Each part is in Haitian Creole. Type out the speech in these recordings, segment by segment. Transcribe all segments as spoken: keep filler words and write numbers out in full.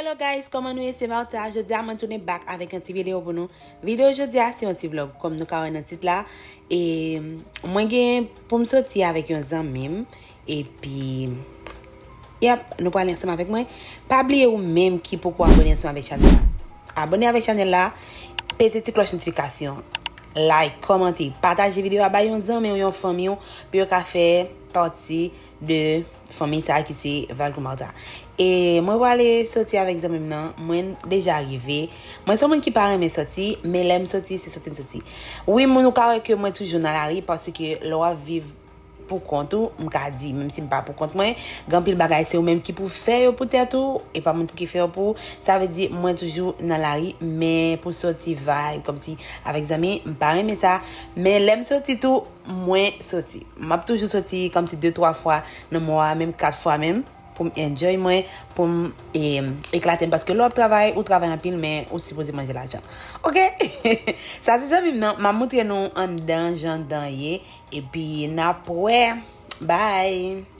Hello guys, kòman nou ye? Se Martha. Jodi a mwen tounen back avèk yon ti videyo pou nou. Videyo jodi a se yon ti vlog, kòm nou ka wè nan tit la. E mwen gen pou m soti avèk yon zanmi m. Epi, yep, nou prale ansanm avèk mwen. Pa bliye ou menm ki poko abone ansanm avèk chanèl la. Abone avèk chanèl la, peze ti klòch notifikasyon, like, kòmante, pataje videyo a bay yon zanmi w, yon fanmi w, pou yo ka fè pati de fanmi sa ki se Valcomarta. E mwen prale soti avèk zanmi m nan, mwen deja rive. Mwen se yon moun ki pa renmen soti, men lè m soti, se soti m soti. Wi, moun ou ka wè ke mwen toujou nan lari, paske lè w ap viv pou kont ou, m ka di, menm si m pa pou kont mwen, gen anpil bagay se ou menm ki pou fè yo pou tèt ou, e pa moun pou ki fè yo pou ou. Sa vle di, mwen toujou nan lari, men pou soti vibe, kòmsi avèk zanmi, m pa renmen sa. Men lè m soti tou, mwen soti. M ap toujou soti kòmsi de, twa fwa nan mwa a, menm kat fwa menm, pou m enjoy mwen, pou m, e, eklate m. Paske lè w ap travay, ou travay anpil, men ou sipoze manje lajan. Oke? Sa se zanmi m nan, m ap moutre nou anndan jan dan ye, epi n ap wè. Bye!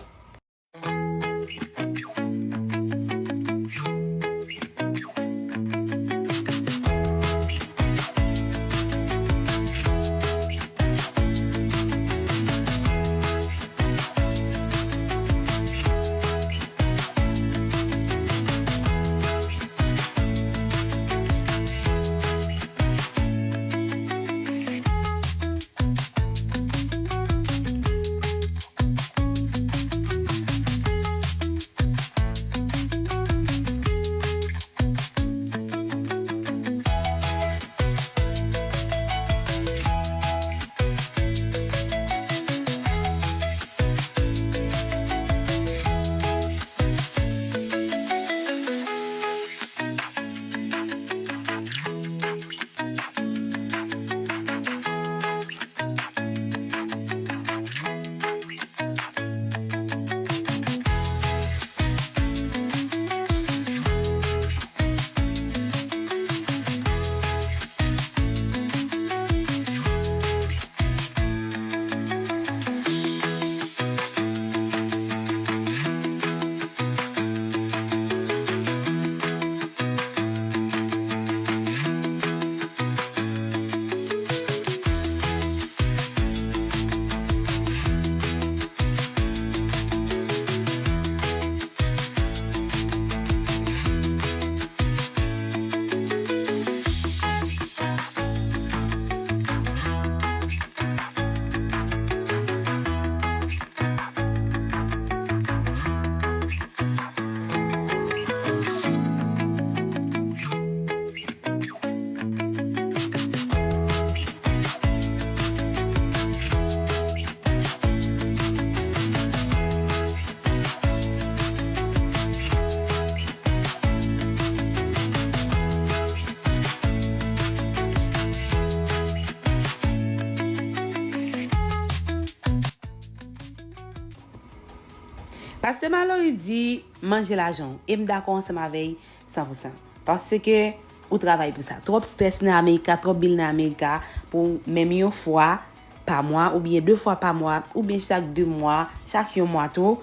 Pastè Malory di, manje lajan w. E m dakò ansanm avè l san pou san. Paske ou travay pou sa. Twòp strès nan Amerika, twòp bil nan Amerika, pou menm yon fwa pa mwa, oubyen de fwa pa mwa, oubyen chak de mwa, chak yon mwa tou,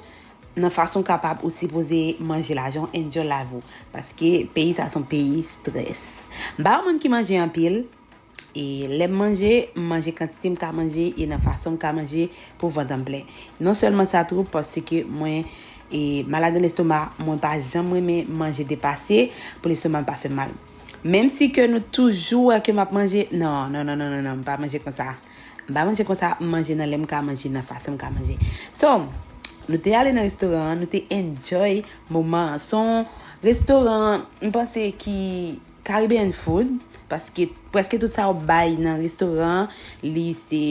nan fason w kapab ou sipoze manje lajan w, enjoy life ou. Paske peyi sa se yon peyi strès. M pa yon moun ki manje anpil, e lè m manje, m manje kantite m ka manje e nan fason m ka manje pou vant an m plen. Non sèlman sa tou, paske mwen, e, malad an lestoma, mwen pa janm renmen manje depase pou lestoma m pa fè m mal. Menm si ke nou toujou wè ke m ap manje, non, non, non, non, non, non, m pa manje konsa. M pa manje konsa, m manje nan lè m ka manje, nan fason m ka manje. So, nou te ale nan restoran an, nou te enjoy moman an. Se yon restoran, m panse ki Caribbean food, paske prèske tout sa yo bay nan restoran an, li se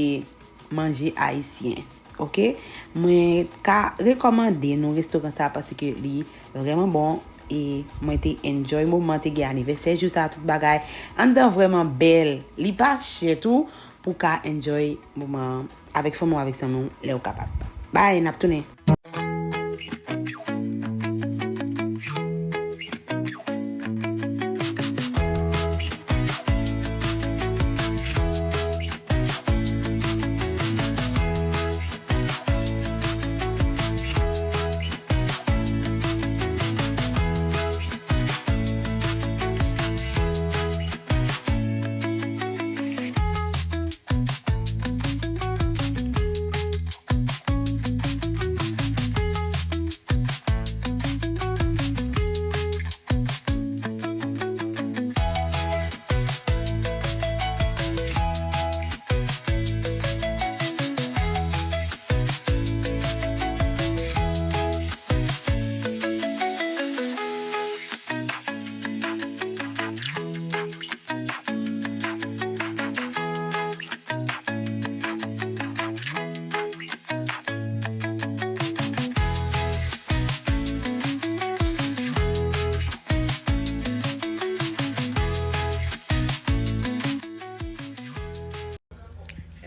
manje ayisyen. Oke? Mwen ka rekòmande nou restoran sa paske li vrèman bon e mwen te enjoy moman, te gen anivèsè jou sa, tout bagay. Anndan vrèman bèl. Li pa chè tou pou w ka enjoy moman an avèk fanmi w, avèk zanmi w lè w kapab. Bye, n ap tounen.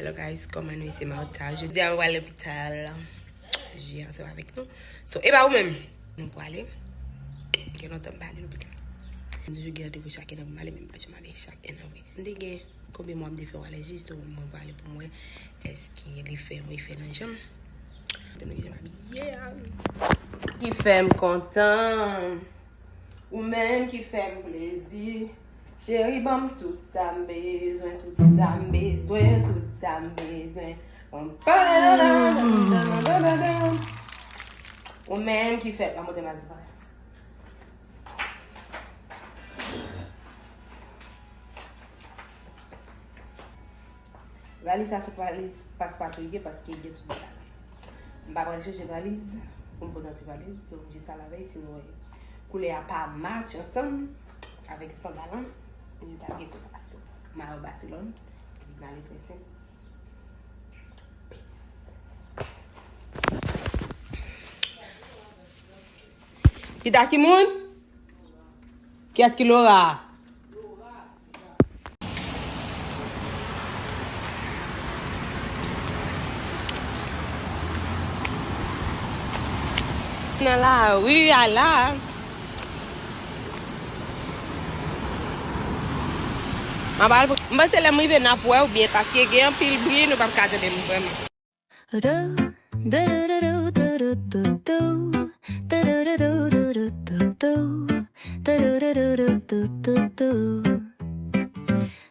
Hello guys, kòman nou ye? Se Martha. Jodi a mwen pral lopital. Je ansanm avèk nou. So, e pa ou menm? Nou prale. Gen lontan m pa ale lopital. M toujou gen randevou chak enn an pou m ale, men m pa janm ale chak enn an vre. M te gen konbyen mwa m te fè yon alèji, so mwen prale pou m wè èske li fè yon efè nan janm. Tande kijan m abiye a. Ki fè m kontan. Ou menm ki fè m plezi. Cheri, ban m tout sa m bezwen, tout sa m bezwen, tout sa m bezwen. Ou menm ki fè, pa monte mal, pa. Valiz sa se valiz paspatou li ye paske gen tout bagay la. M pa pral chanje valiz pou m pote yon ti valiz, so m jis al avè l, sinon koulè a pa match ansanm avèk sandal lan. M jis al gen konsa. So, m al Baselòn, epi m ale trè senp. Peace. Pita ki moun? Kiyès ki Laura? Nan lari a la. M ap al, m panse lè m rive n ap wè w byen paske gen anpil bri, nou p ap ka tande m vrèman.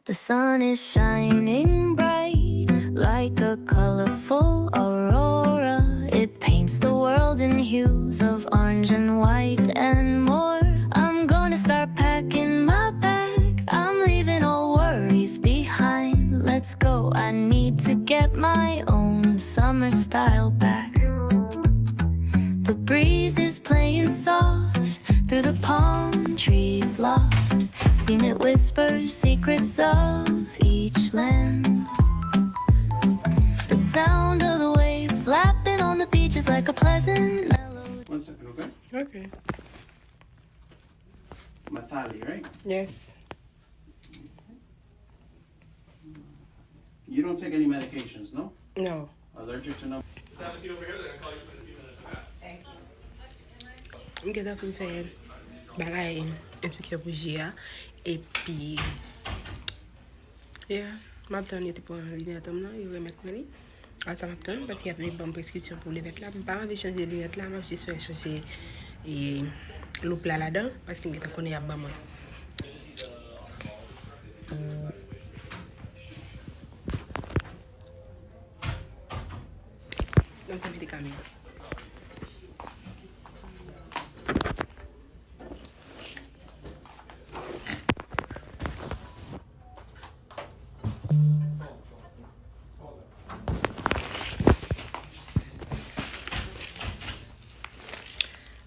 The sun is shining bright like a colorful aurora. It paints the world in hues of orange and white and more. I'm gonna start packing my bag. I'm leaving all worries behind. Let's go. I need to get my own summer style back. The breeze is playing soft through the palm trees loft. Seen it whisper secrets of each land. The sound of the waves lapping on the beach is like a pleasant melody. One second, okay? Okay. Matali, right? Yes. You don't take any medications, no? No. Allergic to no? M gentan fin fè bagay enspeksyon pou je a. Epi, yeah, m ap tann yo te pran linèt an m nan, yo remèt mwen li. Apre sa, m ap tann, paske y ap vin ban m preskripsyon pou linèt la. M pa anvi chanje linèt la, m ap jis fè chanje, e, loup la ladan, paske m gentan konnen y ap ban mwen. Donk, mete kamera.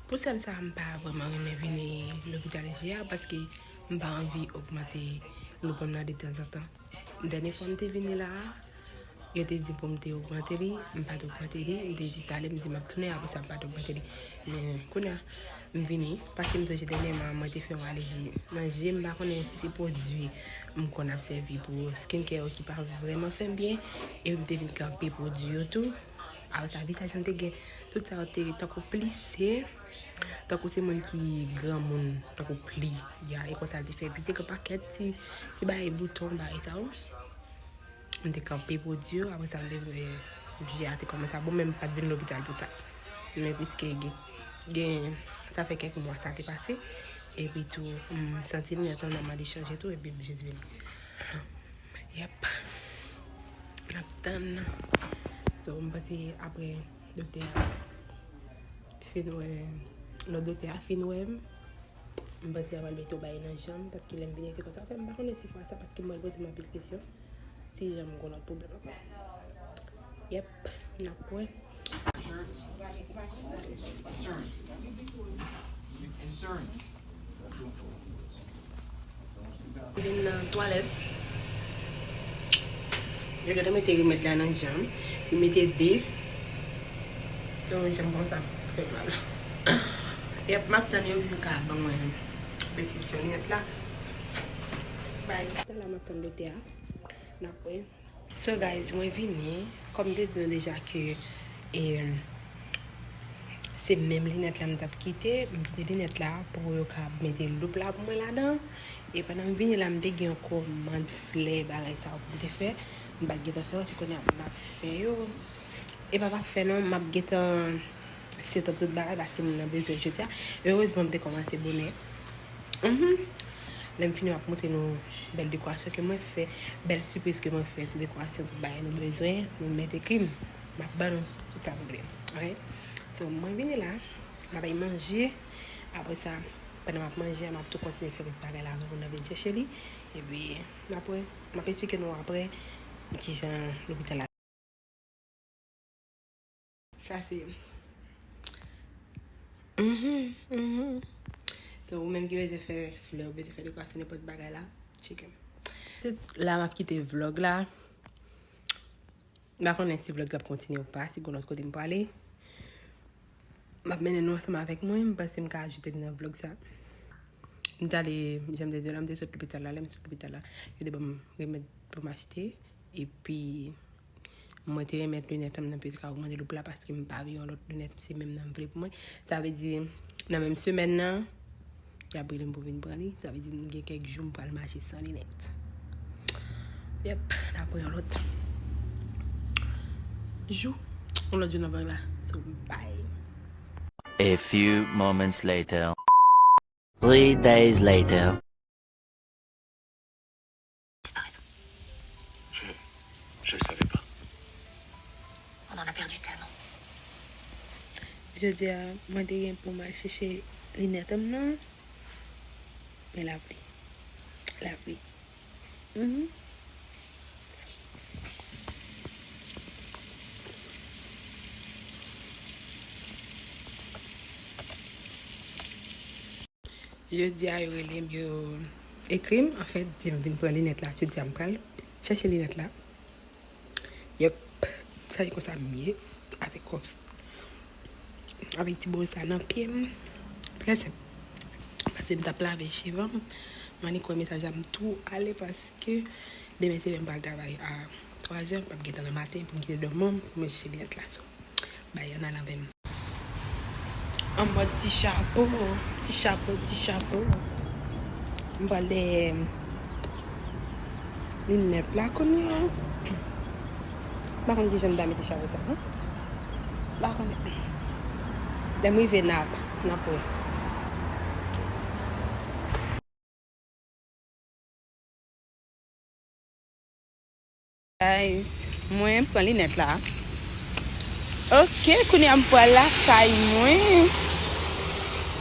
Pou sèl sa, m pa vrèman renmen vini lopital je a, paske m pa anvi ogmante loup an m nan detanzantan. Dènye fwa m te vini la a, yo te di pou m te ogmante li, m pa t ogmante li, m te jis ale, m di m ap tounen, apre sa m pa t ogmante li. Men kounye a, m vini, paske m sonje dènyèman, mwen te fè yon alèji nan je, m pa konnen si se pwodui m konn ap sèvi pou skincare yo ki pa vrèman fè m byen, epi m te vin kanpe pwodui yo tou. Apre sa, vizaj mwen te gen, tout sa yo te tankou plise, tankou se moun ki granmoun, tankou pli, ya, e konsa l te fè. Epi te gen pakèt ti, ti bagay bouton, bagay sa yo. M te kanpe pwodui yo, apre sa, m te vle, je a te kòmanse ap bon, men m pa t vin lopital pou sa. Men piske gen, gen, sa fè kèk mwa sa te pase, epi tou, m santi linèt lan nan mande chanje tou, epi m jis vini. Yep. N ap tann. So, m panse apre doktè a fin wè, lòt doktè a fin wè m, m panse y ap al mete yon bagay nan je m, paske lè m vini, se konsa. Anfen, m pa konnen si fwa sa, paske m pral poze m anpil kesyon, si jan m gon lòt pwoblèm ankò. Yep, n ap wè. Insurance. Insurance. Insurance. Vin nan twalèt. Yo gentan mete remèd la nan je m. Yo mete de. Donk, je m konsa fè mal. Yep, m ap tann yo pou yo ka ban mwen preskripsyon linèt la. Bay. Talè m ap tann doktè a. N ap wè. So guys, mwen vini, kòm m te di nou deja ke, e, se menm linèt la m t ap kite, m kite linèt la pou yo ka mete loup la pou mwen ladan. E pandan m vini la, m te gen yon kòmand flè, bagay sa yo pou m te fè. M pa t gentan fè yo, se kounye a m ap fè yo. E pa, pa fè non, m ap gentan set up tout bagay paske moun nan bezwen jodi a. Erezman, m te kòmanse bonè. Mhm. Lè m fini, m ap montre nou bèl dekorasyon ke mwen fè, bèl sipriz ke mwen fè, tout dekorasyon, tout bagay nou bezwen, nou mete krim. M ap ban nou tout sa nou vle. Alright? So, mwen vini la, m ap bay manje. Apre sa, pandan m ap manje, m ap tou kontinye fè rès bagay la avan moun nan vin chèche li. Epi, apre, m ap esplike nou apre kijan lopital la. Sa se. Mhm, mhm. So, ou menm ki bezwen fè flè, ou bezwen fè dekorasyon, nenpòt bagay la, tcheke m. Se la m ap kite vlòg la. M pa konnen si vlòg la ap kontinye ou pa, si gon lòt kote m prale. M ap mennen nou ansanm avèk mwen, m panse m ka ajoute li nan vlòg sa. M t ale, jan m te di w la, m te sot lopital la, lè m sot lopital la, yo te ban m remèd pou m achte. Epi, mwen te remèt linèt an m nan, petèt ka ogmante loup la paske m pa vle yon lòt linèt, se menm nan m vle pou mwen. Sa vle di, nan menm semèn nan, y ap rele m pou vin pran li. Sa vle di, m gen kèk jou m pral mache san linèt. Yep, n ap wè yon lòt jou, yon lòt jou nan vlòg la. So, bye. A few moments later. Three days later. Je, je ne savais pas. On en a perdu tellement. Jodi a, mwen te gen pou m al chèche linèt an m nan, men lapli. Lapli. Mhm. Jodi a, yo rele m, yo ekri m, anfèt, di m vin pran linèt la. Jodi a, m pral chèche linèt la. Yep, sa e konsa m ye, avèk kòb, avèk ti bòl sa nan pye m. Trè senp. Pase m t ap lave cheve m, m annik wè mesaj la, m tou ale paske demen se lè m pral travay a twa zè, m p ap gentan nan maten pou m kite dòmi pou mwen chèche linèt la. So, bay, ann al avè m. An mòd ti chapo, ti chapo, ti chapo. M pral dèyè linèt la kounye a. M pa konn kijan m ta mete chapo sa, non. M pa konnen. Lè m rive, n ap, n ap wè. Guys, mwen pran linèt la. Ok, kounye a m pral lakay mwen.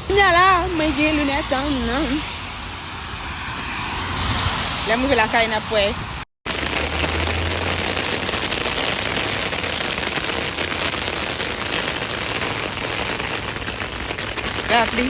Kounye a la, mwen gen linèt an m nan. Lè m rive lakay, n ap wè. Lapli.